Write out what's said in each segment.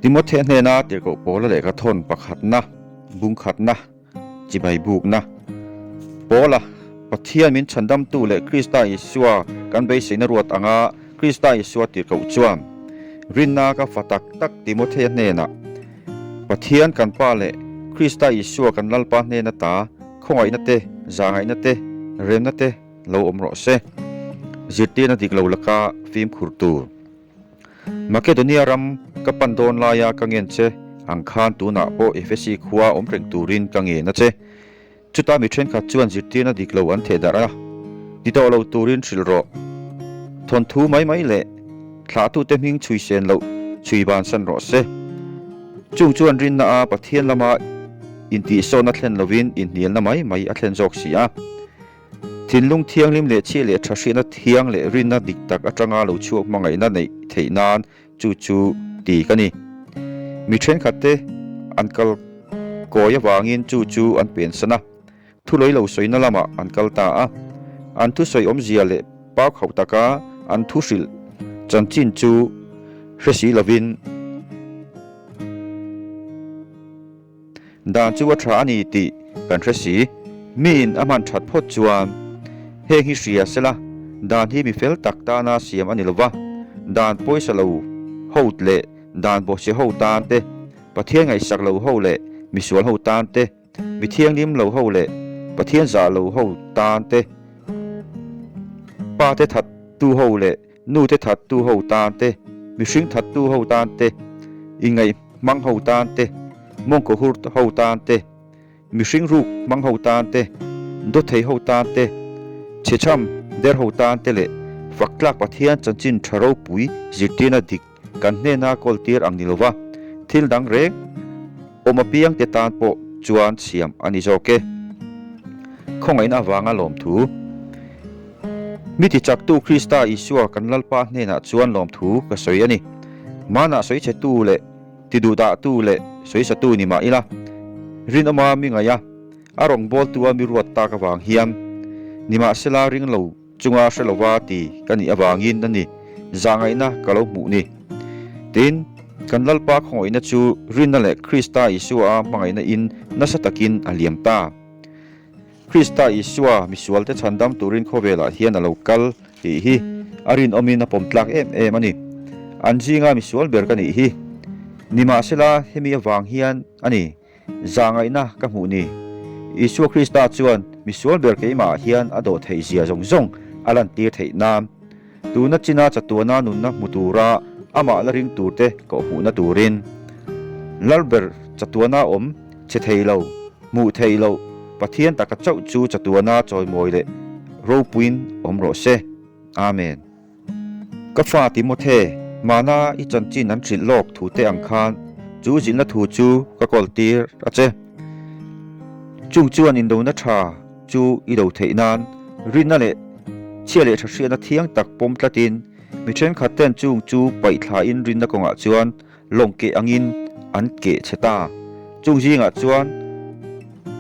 Timothea hnena tirhkoh Paula lehkha thawn pakhatna, bungkhatna, chibai bukna. Paula, Pathian min chhandamtu leh Krista Isua kan beiseina ruat anga Krista Isua tirhkoh chuan, Rinna ka fa tak tak Timothea hnenah, Pathian kan Pa leh Krista Isua kan Lalpa hnena ta khawngaihna te, zahngaihna te, remna te lo awm rawh se. Zirtirna dik lo laka fimkhur tur. Makedonia ram ka pan dawn laia ka ngen che ang khan tunah pawh Efesi khua awm reng turin ka ngen a che. Chuta mi thenkhat chuan zirtirna dik lo an theh darh a, ti tawh lo turin hrilh rawh. Thawnthu mai mai leh thlahtute hming chhui sen loh chhui bansan rawh se. Chung chuan rinna a Pathian lama intihsawhna thlen lovin inhnialna mai mai a thlen zawk si a. Thinlung thianghlim leh chhia leh tha hriatna thiang leh rinna dik tak atanga lo chhuak hmangaihna neih theih nan chu chu ti ka ni. Mi thenkhatte an kal kawi avangin chu chu an pensan a, thulawi lo sawina lamah an kal ta a. An thusawi awmzia leh pau khauh taka an thu hrilh chanchin chu hre si lovin, Dan chu a tha a ni tih kan hre si. Miin a hman that phawt chuan heng hi hria sela, dan hi mi fel tak tana siam a ni lova, dan pawisa lo ho leh dan bawhchhe ho tan te, Pathian ngaihsak lo ho leh misual ho tan te, mi thianghlim lo ho leh Pathian zah lo ho tan te, pa te thattu ho leh nu te thattu ho tan te, mihring thattu ho tan te, ingaih hmang ho tan te, mawngkaw hur ho tan te, mihring ruk hmang ho tan te, dawthei ho tan te, chhechham der ho tan te leh faktlak Pathian chanchin tha ropui zirtirna dik kan hnena kawl tir ang ni lova thil dang reng awm apiang te tan pawh chuan siam a ni zawk e. Khawngaihna avanga lawmthu. Mi tichaktu Krista Isua kan Lalpa hnenah chuan lawmthu ka sawi a ni. Hmanah sawichhetu leh tiduhdahtu leh sawisatu ni mah ila, rinawma mi ngaih a, a rawngbawltua mi ruat tak avang hian nimahsela ring lo chunga hre lova ti ka nih avangin a ni, zahngaihna ka lo hmuh ni. Tin, kan Lalpa khawngaihna chu rinna leh Krista Isua a hmangaihna in nasa takin a liam ta. Krista Isua misualte chhandam turin khawvelah hian a lo kal tih hi a rinawmin a pawm tlak em em a ni. An zinga misual ber ka nih hi. Nimahsela hemi avang hian a ni, zahngaihna ka hmuh ni. Isua Krista chuan misual ber keimahah hian a dawh theih zia zawng zawng a lantir theih nan, tuna china chatuana nunna hmu tura amah la ring turte kawhhmuhna turin, Lalber chatuana awm che thei lo, hmuh theih loh Pathian taka chauh chu chatuana chawimawi leh ropuiin awm rawh se. Amen. Ka fa Timothe, hmana i chanchin an hrilh lawk thute ang khan chu zilhna thu chu ka kawl tir a che. Chung chuan indona tha chu i do theih nan rinna leh chhia leh tha hriatna thiang tak pawm tlatin mi thenkhat ten chung chu paih thlain rinna kawngah chuan lawng keh angin an keh chhe ta. Chung zingah chuan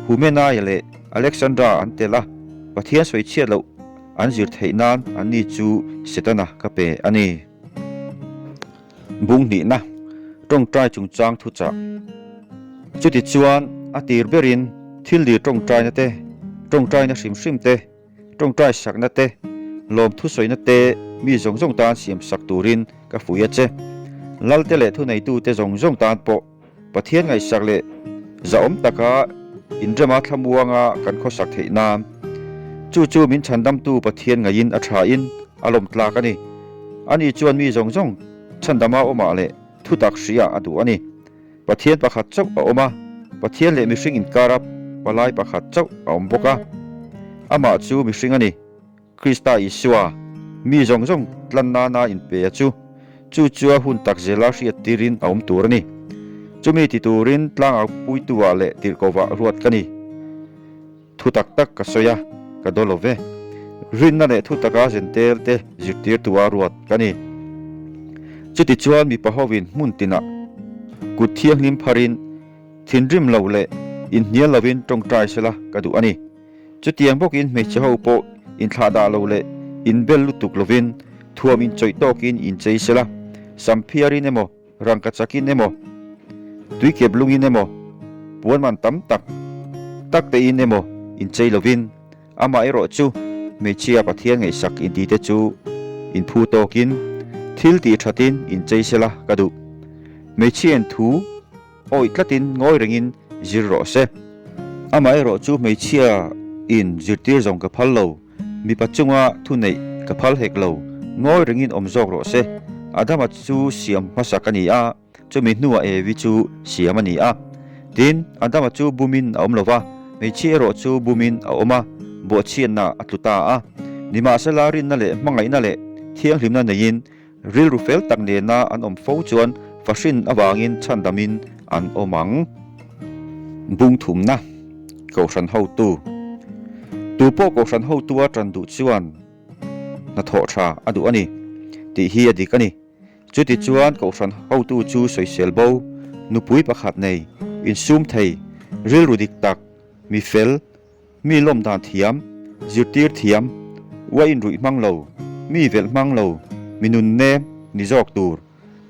Humenaia leh Alexandra an tel a, Pathian sawi chhiat loh an zir theih nan anni chu Setana ka pe a ni. Bung hnihna, Tawngtai chungchang thuchah. Chutichuan a tir berin thil dir tawngtaina te, tawngtaina hrim hrim te, Tawngtai sakna te, lawmthu sawina te mi zawng zawng tan siam sak turin ka fuih a che. Lalte leh thuneitute zawng zawng tan pawh Pathian ngaihsak leh zahawm taka inrema thlamuanga kan khawsak theih nan. Chu chu min chhandamtu Pathian ngaihin a thain a lawmtlak a ni. Ani chuan mi zawng zawng chhandama awmah leh thutak hria a duh a ni. Pathian pakhat chauh a awm a, Pathian leh mihring inkara palai pakhat chauh a awm bawk a. Amah chu mihring a ni, Krista Isua, mi zawng zawng tlan nana inpe a chu, chu chu a hun tak zela hriat tirin a awm tur a ni. Chumi ti turin tlangau puitu-ah leh tirhkovah ruat ka ni. Thu tak tak ka sawi a, ka daw lo ve. Rinna leh thu taka zentel te zirtirtu-a ruat ka ni. Chutichuan mipa hovin hmun tinah kut thianghlim pharin thinrim lo leh inhnial lovin tawngtai sela ka duh a ni. Chutiang bawkin hmeichhe ho pawh inthlahdah lo leh inbel lutuk lovin thuam inchawih tawkin inchei sela, samphiarin emaw, Rangka chakin emaw, Tuikep lungin emaw, puan man tam tak tak tein emaw inchei lovin, amaherawh chu hmeichhia Pathian ngaihsak intite chu inphu tawkin thil tih thatin inchei sela ka duh. Hmeichhiain thu awih tlatin ngawi rengin zir rawh se. Amaherawh chu hmeichhia in zirtir zawng ka phal lo, mipa chunga thuneih ka phal hek lo, ngawi rengin awm zawk rawh se. Adama chu siam hmasak a ni a, chumi hnuah Evi chu siam a ni a. Tin, Adama chu bumin a awm lo va, hmeichhia erawh chu bumin a awm a, bawhchhiatna a tlu ta a. Nimahsela rinna leh hmangaihna leh thianghlimna neiin Rilru fel tak nena an awm fo chuan fahrin avangin chhandamin an awm ang. Bung thumna, Kohhran hotu. Tu pawh Kohhran hotua tan duh chuan hnathawh tha a duh a ni tih hi a dik a ni. Chuti chuan Kohhran hotu chu sawisel bo, nupui pakhat nei, insum thei, rilru dik tak, mi fel, Mi lawm dan thiam, zirtir thiam, uain ruih hmang lo, mi velh hmang lo, mi nun nem ni zawk tur,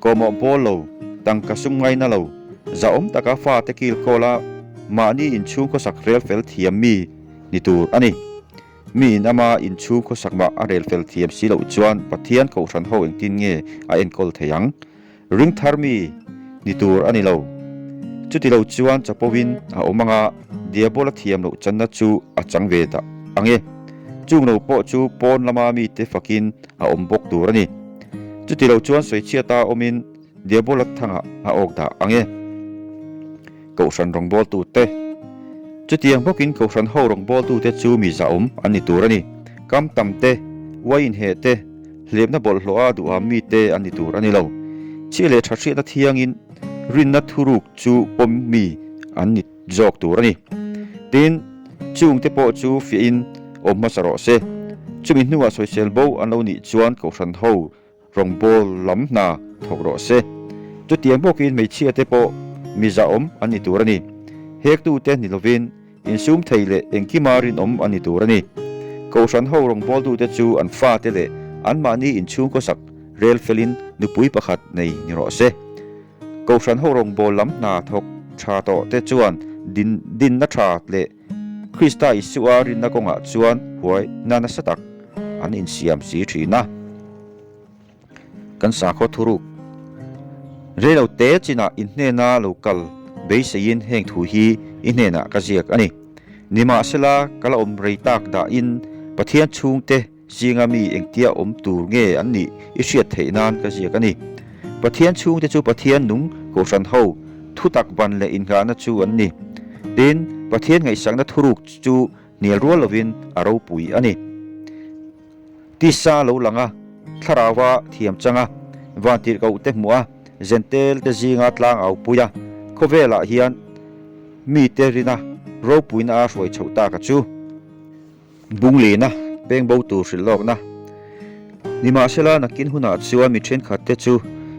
kawhmawh bawl lo, tangka sum ngaina lo, zahawm taka fate kil kawla mahni inchhung khawsak rel fel thiam mi ni tur a ni. Mi in ama inchhung khawsak mah a rel fel thiam si loh chuan Pathian Kohhran ho engtin nge a enkawl thei ang? Ring thar mi ni tur a ni lo. Chuti lo chuan chapovin a awm anga Diabola thiam loh channa chu a chang ve dah ang e. Chung lo pawh chu pawn lama mite fakin a awm bawk tur a ni. Chuti lo chuan sawichhiata awmin Diabola thangah a awk dah ang e. Kohhran rawngbawltute. Chutiang bawkin Kohhran ho rawngbawltute chu mi zahawm an ni tur a ni. Kam tam te, uai inheh te, hlepna bawlhhlawha duham mite an ni tur a ni lo. Chhia leh tha hriatna thiangin rinna thuruk chu pawm mi an ni zawk tur a ni. Tin, chungte pawh chu fiahin awm hmasa rawh se. Chumi hnuah sawisel bo an lo nih chuan Kohhran ho Rawngbawl lam hna thawk rawh se. Chutiang bawkin hmeichhia te pawh mi zahawm an ni tur a ni. Hektute ni lovin insum thei leh engkima rinawm an ni tur a ni. Kohhran ho rawngbawltute chu an fate leh anmahni inchhung khawsak rel felin nupui pakhat nei ni rawh se. Kohhran ho rawngbawl lam hna thawk tha tawh te chuan dinna tha leh Krista Isua rinna kawngah chuan huaina nasa tak an insiam si thin a. Kan sakhaw thuruk reilo te chinah in hnena lo kal beiseiin heng thu hi i hnenah ka ziak a ni. Nimahsela ka la awm rei tak dahin Pathian chhungte Zinga mi engtia awm tur nge an nih i hriat theih nan ka ziak a ni. Pathian chhungte chu Pathian nung kohhran ho thutak ban leh innghahna chu an ni. Tin, Pathian ngaihsakna thuruk chu hnial rual lovin a ropui a ni. Tisa lo lang a, thlarauva thiam chang a, vantirhkohte hmuh a, Zentel te zinga tlang au pui a, khawvelah hian mite rina ropuina a hruai chhoh tak a chu. Bunglina, peng bo tur hrilh lawkna. Nimahsela, nakin hunah chuan mi thenkhatte chu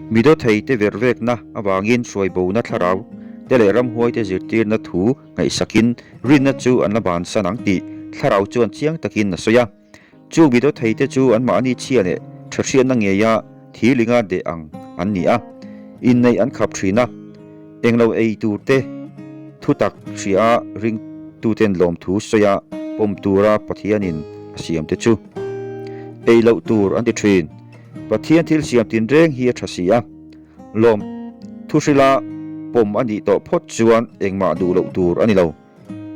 mi dawthei te vervekna avangin hruai bona thlarau te leh ramhuaite zirtirna thu ngaihsakin rinna chu an la bansan ang tih thlarau chuan chiang takin a sawi a. Chu mi dawthei te chu anmahni chhia leh tha hriatna ngeia thilinga deh ang an ni a, inneih an khap thin a. Englo ei tur te thutak hria a ringtuten lawmthu sawi a pawm tura Pathianin a siam te chu ei loh tur an ti thin. Pathian thil siam tinreng hi a tha si a, lawm thu hrila pawm a nih tawh phawt chuan engmah duh loh tur a ni lo.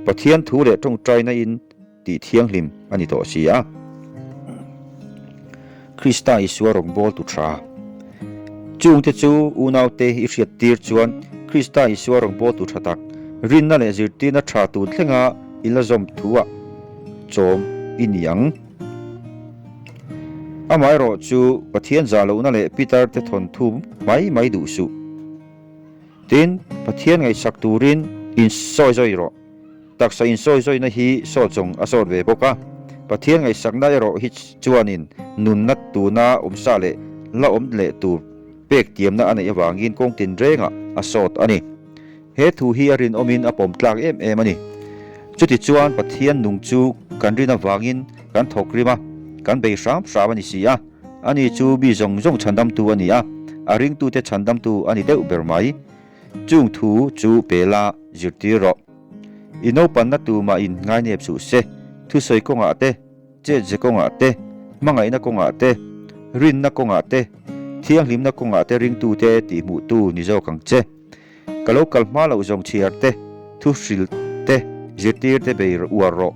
Pathian thu leh tawngtaina in tih thianghlim a ni tawh si a. Krista Isua rawngbawltu tha. Chungte chu unaute i hriat tir chuan Krista Isua rawngbawltu tha tak, rinna leh zirtirna tha tun thlenga i la zawm thuah chawm i ni ang. Amaherawh chu Pathian zah lohna leh Peter te thawnthu mai mai duh suh. Tin, Pathian ngaihsak turin insawi zawi rawh. Taksa insawizawina hi sawt zawng a sawt ve bawk a, Pathian ngaihsakna erawh hi chuanin nunna tuna awmsa leh la awm leh tur pek tiamna a neih avangin kawng tinrengah a sawt a ni. He thu hi a rinawmin a pawm tlak em em a ni. Chutichuan Pathian nung chu kan rin avangin kan thawk rim a, kan bei hram hram a ni si a, ani chu mi zawng zawng chhandamtu a ni a, a ringtute chhandamtu a ni deuh ber mai. Chung thu chu pe la zirtir rawh. I naupanna tumah in ngainep suh se, thusawi kawngah te, chetze kawngah te, hmangaihna kawngah te, rinna kawngah te, thianghlimna kawngah te ringtute tihhmuhtu ni zawk ang che. Ka lo kal hma loh zawng chhiar te, thu hrilh te, zirtir te bei uar rawh.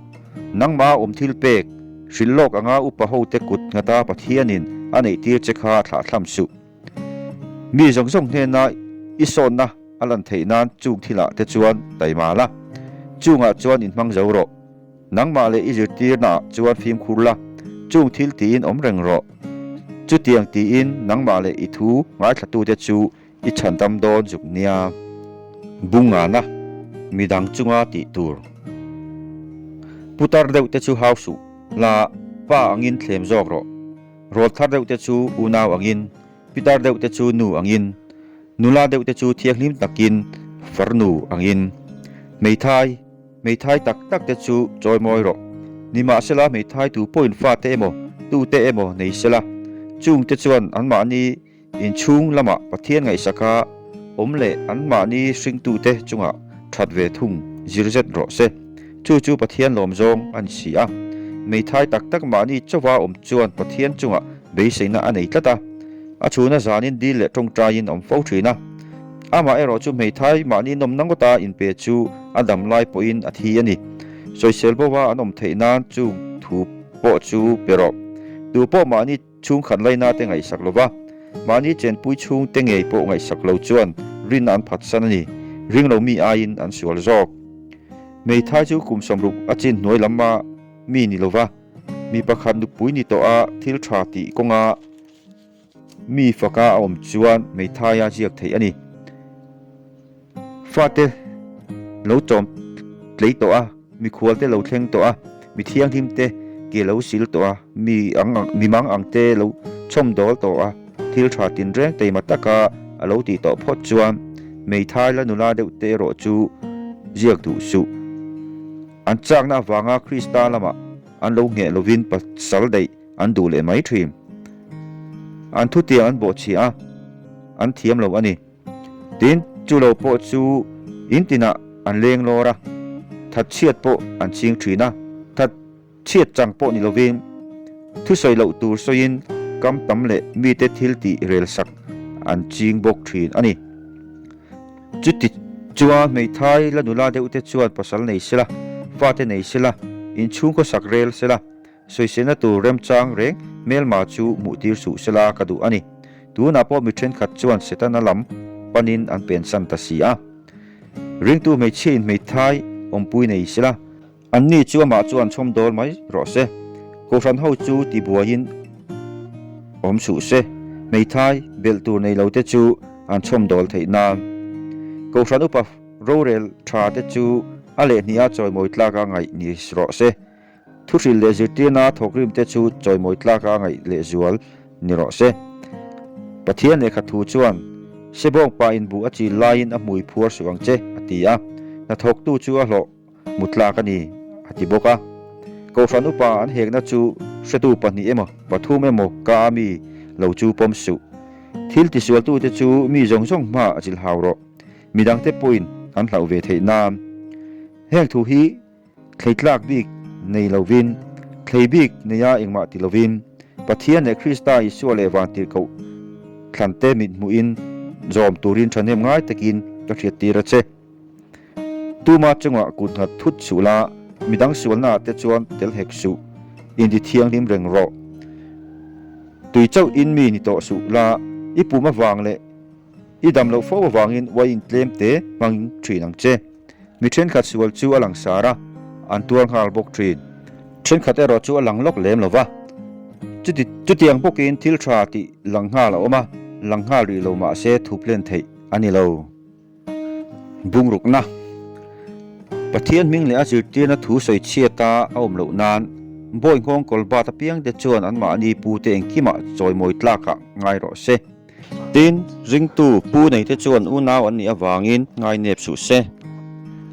Nangmah awm thil pek, hrilh lawk anga upa hote kut nghata Pathianin a neihtir che kha thlahthlam suh. Mi zawng zawng hnena i sawnna a lan theih nan chung thilah te chuan taima la, chungah chuan inhmang zo rawh. Nangmah leh i zirtirnaah chuan fimkhur la, chung thil tiin awm reng rawh. Chutiang tiin nangmah leh i thu ngaithlatute chu i chhandam dawn zuk nia. Bungana, midang chunga tih tur. Putar deuh te chu hau suh la, pa angin thlem zawk rawh. Rawl thar deuh te chu unau angin, pitar deuh te chu nu angin, nula deuh te chu thianghlim takin farnu angin. Hmeithai, hmeithai tak tak te chu chawimawi rawh. Nimahsela hmeithai tu pawhin fate emaw, tute emaw nei sela, chungte chuan anmahni Inchhung lamah Pathian ngaihsaka awm leh anmahni hringtute chungah that ve thung zir zet rawh se. Chu chu Pathian lawm zawng a ni si a. Meithai tak tak mahni chauva awm chuan Pathian chungah beiseina a nei tlat a. A chhuna zanin dil leh tawngtaiin a awm fo thin a. Amah erawh chu hmeithai mahni nawmna ngawta inpe chu a dam lai pawhin a thi a ni. Sawisel bova an awm theih nan chung thu pawh chu pe rawh. Tu pawh mahni. Chhungkhat laina te ngaihsak lova, mahni chenpui chhungte ngei pawh ngaihsak lo chuan rinna an phatsan a ni. Ring lo mi aiin an sual zawk. Hmeithai chu kum 60 a chin hnuai lama mi ni lova, mi pakhat nupui ni tawh a thil tha tih kawnga mi faka a awm chuan hmeithaia ziak theih a ni. Fate lo chawm tlei tawh a, mikhual te lo thleng tawh a, mi thianghlim te ke lo sil tawh a, mi ang ang mi mang ang te lo chhawm dawl tawh a, thil tha tinreng teima taka a lo tih tawh phawt chuan hmeithai la nula deuh te erawh chu ziak duh suh. An chakna avanga Krista lamah an lo ngheh lovin pasal daih an duh leh mai thin. An thutiang an bawhchhiah a, an thiam lo a ni. Tin, chu lo pawh chu in tinah an leng lawr a, thatchhiat pawh an ching thin a, thatchhiat chang pawh ni lovin thusawi loh tur sawiin kam tam leh mite thil tih rel sak an ching bawk thin a ni. Chuti chuan hmeithai la nula deuhte chuan pasal nei sela, fate nei sela, inchhungkaw sak rel sela, Sawiselna tur remchang reng hmelma chu hmuhtir suh sela ka duh a ni. Tunah pawh mi thenkhat chuan Setana lam panin an pensan ta si a. Ringtu hmeichhia in hmeithai awmpui nei sela, anni chu amah chuan chhawmdawl mai rawh se. Kohhran ho chu tibuaiin awm suh se, hmeithai belh tur nei lote chu an chhawmdawl theih nan. Kohhran upa rorel tha te chu a lehhniha chawimawi tlaka ngaih ni rawh se. Thuhrilh leh zirtirna thawkrimte chu chawimawi tlaka ngaih lehzual ni rawh se. Pathian lehkha thu chuan, Sebawng pa in buh a chil laiin a hmui phuar suh ang che, a ti a. Hnathawktu chu a hlawh hmu tlak a ni, a ti bawk a. Kohhran upa an hekna chu hretu pahnih emaw, pathum emaw ka a mi lo chu pawm suh. Thil tisualtute chu mi zawng zawng hmaah zilhau rawh, midangte pawhin an hlauh ve theih nan. Heng thu hi Thlei tlak bik nei lovin, thlei bik neia engmah ti lovin, Pathian leh Krista Isua leh vantirhkoh thlante mit hmuhin zawm turin thahnem ngai takin ka hriattir a che. Tuma chungah kut nghat thut suh la, midang sualnaah te chuan tel hek suh, inti thianghlim reng rawh. Tui chauh in mi ni tawh suh la, i pum avang leh i dam loh fo avangin uaiin tlem te hmang thin ang che. Mi thenkhat sual chu a langsar a, an tuar nghal bawk thin. Thenkhat erawh chu a lang lawk lem lo va. Chuti chutiang bawkin thil tha tih lang nghal a awm a, lang nghal rih lo mah se thup len theih a ni lo. Bungrukna, Pathian hming leh a zirtirna thu sawi chhiata a awm loh nan bawi nghawng kawl bat apiangte chuan anmahni pute engkimah chawimawi tlakah ngai rawh se. Tin, ringtu pu neite chuan unau an nih avangin ngainep suh se.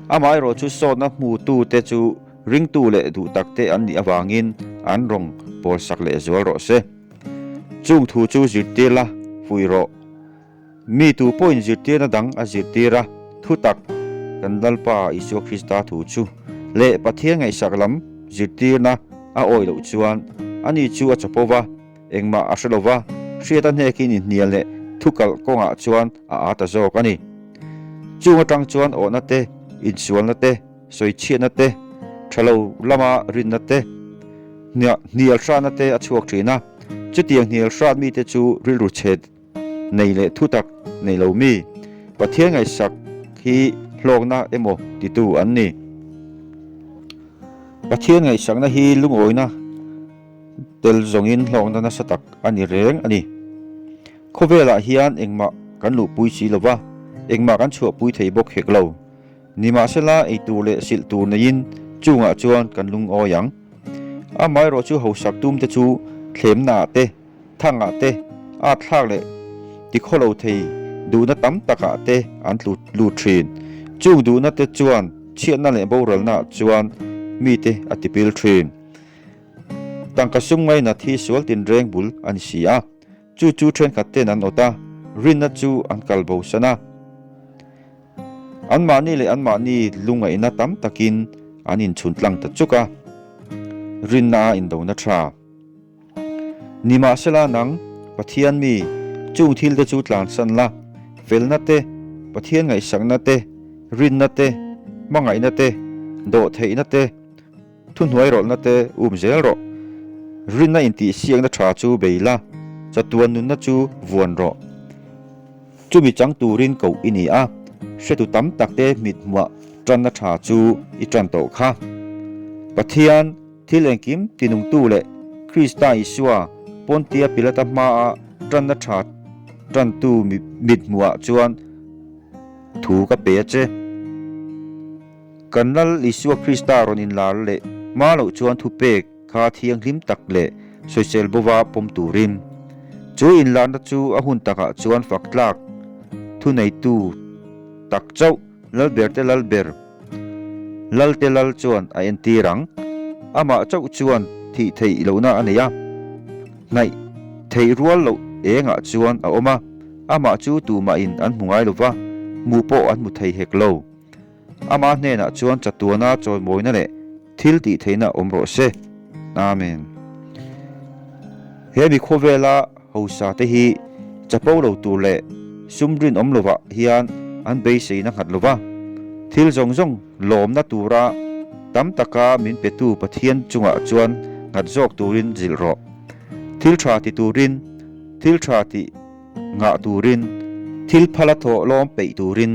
Amaherawh chu sawtna hmutute chu ringtu leh duh takte an nih avangin an rawn pawlsak lehzual rawh se. Chung thu chu zirtir la, fuih rawh. Mi tu pawhin zirtirna dang a zirtir a, thutak kan Lalpa Isua Krista thu chu leh Pathian ngaihsak lam zirtirna a awih loh chuan ani chu a chapo va, engmah a hre lo va, hriat a hnekin inhnial leh thukalh kawngah chuan a aa ta zawk a ni. Chung atang chuan awhna te, insualna te, sawichhiatna te, tha lo lama rinna te, hnial hratna te a chhuak thin a. Chutiang hnial hrat mite chu rilru chhe nei leh thutak nei lo mi, Pathian ngaihsak hi hlawkna emaw titu an ni. Pathian ngaihsakna hi lungawina tel zawngin hlawkna nasa tak a ni reng a ni. Khawvelah hian engmah kan luhpui si lo va, engmah kan chhuahpui thei bawk hek lo. Nimahsela ei tur leh silh tur neiin chungah chuan kan lungawi ang. Amaherawh chu hausak tumte chu thlemnaah te, thangah te, at thlak leh tikhaw lo thei duhna tam takah te an tlu lut thin. Chung duhna te chuan chhiatna leh boralna chuan mite a tipil thin. Tangka sum ngainat hi sual tinreng bul a ni si a. Chu chu thenkhat ten an awt a, rinna chu an kal bosan a. Anmahni leh anmahni lungaihna tam takin an inchhun tlang ta chuk a, rinna a indona tha. Nimahsela nang, Pathian mi, chung thilte chu tlansan la, felna te, Pathian ngaihsakna te, rinna te, hmangaihna te, dawhtheihna te, Thuhnuai rawlhna te um zel rawh. Rinna intihsiakna tha chu bei la, chatuan nunna chu vuan rawh. Chumi chang turin koh i ni a, hretu tam tak te mithmuah tanna tha chu i tan tawh kha. Pathian, thil engkim tinungtu leh Krista Isua Pontia Pilata hmaa tanna tha tantu mithmuah chuan thu ka pe a che. Kan Lal Isua Krista rawn inlar leh hma loh chuan thupek kha thianghlim tak leh sawisel bova pawm turin, chu inlarna chu a hun takah chuan fak tlak thuneitu tak chauh Lalberte Lalber, Lalte Lal chuan a entir ang. Amah chauh chuan thih theih lohna a nei a, hnaih theih rual loh engah chuan a awm a, amah chu tumahin an hmu ngai lova, hmuh pawh an hmu thei hek lo. Ama hnenah chuan chatuana chawimawina leh thil tih theihna awm rawh se. Amen. He mi khawvela hausa te hi chapo lo tur leh sum rinawm lovah hian an beiseina nghat lova, thil zawng zawng lawmna tura tam taka min petu Pathian chungah chuan nghat zawk turin zilh rawh. Thil tha ti turin, thil tha tih. Ngah turin, thil phala thawh lawm peih turin,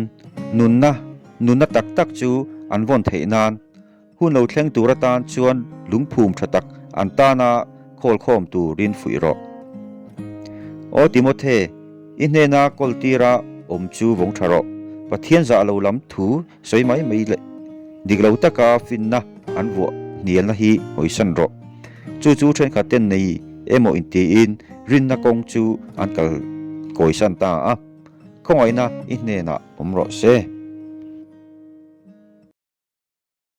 nunna, nunna tak tak chu an vawn theih nan, hun lo thleng tur atan chuan lungphum tha tak an tana khawl khawm turin fuih rawh. Aw Timothe, i hnena kawl tira awm chu vawng tha rawh. Pathian zah lo lam thu sawi mai mai leh dik lo taka finna an vuah hnialna hi hawisan rawh. Chu chu thenkhat ten nei emaw intiin rinna kawng chu an kal kawisan ta a, khawngaihna i hnenah awm rawh se.